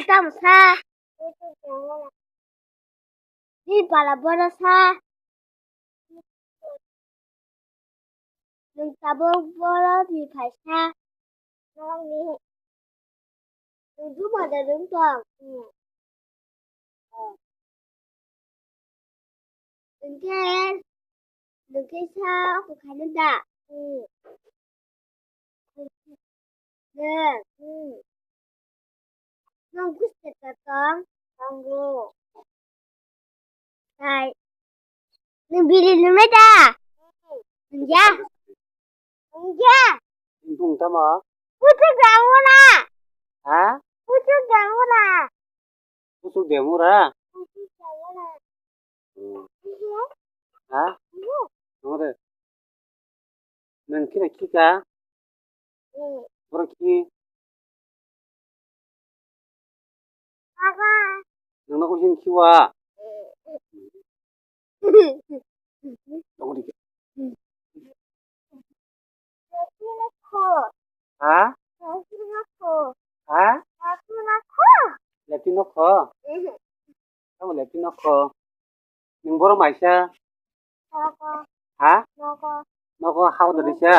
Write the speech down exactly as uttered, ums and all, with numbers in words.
Tamo sa. Ni pala bono sa. Nwng tabuk borok ni phaisa. Nwng ni, nwng juma da nwng tong. Nwng khe, nwng khe sa khaina da. Nwng, nwng kuste ta tong, tongo. Tai. Nwng biri nungnai da? Nungya. Nungya. Nung tamo? Puchuk da wngna. Ha? Puchuk da wngna. Puchuk da wngna? Puchuk da wngna. Hmm. Ha? Nwng de. Nwng khina khika? Borok khi? Nwngno kuching khiwa? Ha? Ha? Leptino kho? Tamo leptino kho? Nwng borok maisa? Ha? Nogo hao da risa?